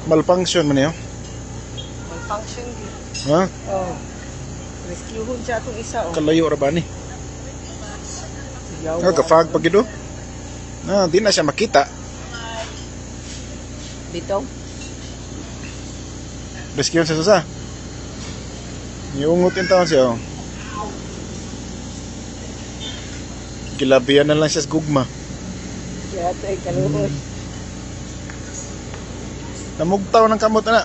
Malfunction man niyo. Malfunction gyud. Ha? Oh. Rescuehon siya atong isa oh. Kalayo ra ba ni? Yawa. Ah, ka-fog pa gid oh. Ah, di na siya makita. Dito. Rescue siya sa. Niungot in taon siya. Oh. Gilabian na lang siya sa gugma. Kaya ito ay kaluoy. Namugtaw ng kamot na.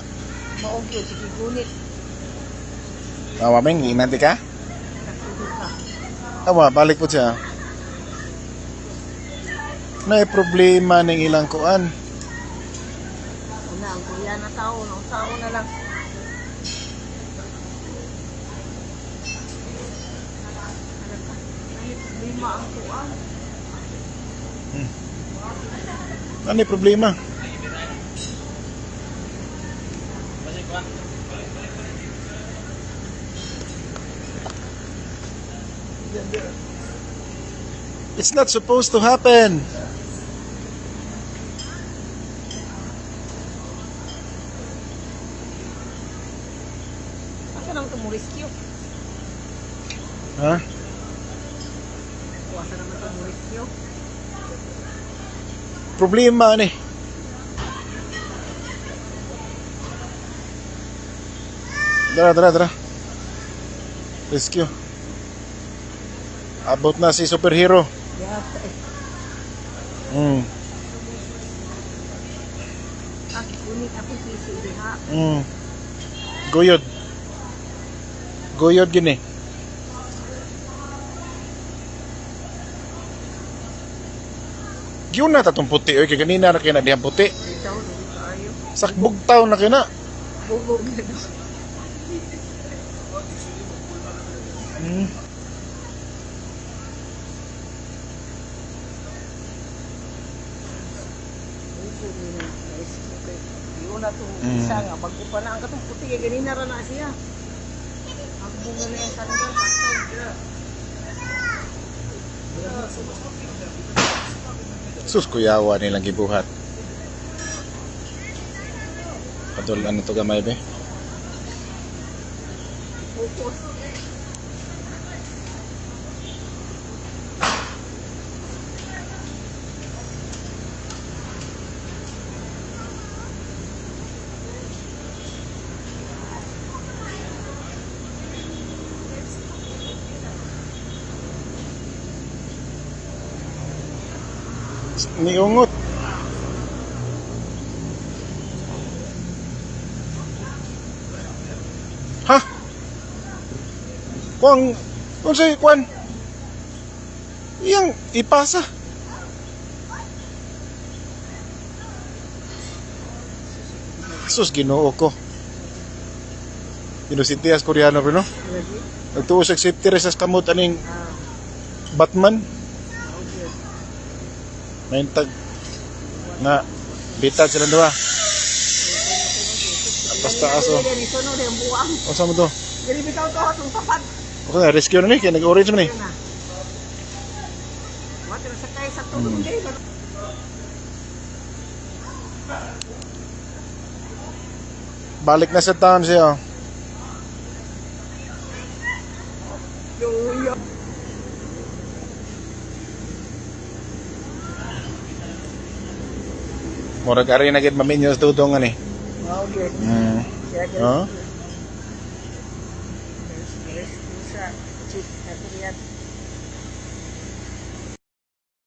Mao gyud sige gunit. Tawa meng, inanti ka? Tawa, balik po siya. May problema ng ilang kuan. Una ang Koreana tao, no tao na lang. Ay, problema ang kuan. Ano yung problema? It's not supposed to happen. Asa naman ito mo rescue? Ha? O, asa naman ito mo rescue? Problema ni. Tara, tara, tara. Rescue. Abot na si superhero. Yata eh. Ah, gunit akong PC diha. Guyod. Guyod gini. Gyud na tatong puti oy kay ganina ra kay na dihang puti. Bitaw, dili kaayo. Sakbugtaw na kay na. Bubog na daw. Bubog na na-rescue kay. Yun na itong isa nga. Bago pa na ang katong puti kay ganina ra na siya. Ang bunga na yung sandal. Patay. Sus kuyawa nilang gibuhat. Padol ano to gamay be? Focus. Niungot. Ha? Kung unsay kwan? Iyang ipasa. Sus, Ginoo ko. Inosintihas Koreano pero no? Lagi. Nagtuo sa safety rin sa kamot aning Ah, Batman. okay. Maintag na bitag silang duha. Apas taas oh. Dili sunod ang buwang. Unsa mo to? Dili bitaw to atong tapad. Okay na, rescue na ni kay nag-orange man ni. Yan na. Wa tira sa kay sa tulong day. Balik na sa town siya. Oh. Luya. Murag ari na gid maminyo sa dudong ani. Wow, gyud. Siya Oh. Rescue sa chief na Korean.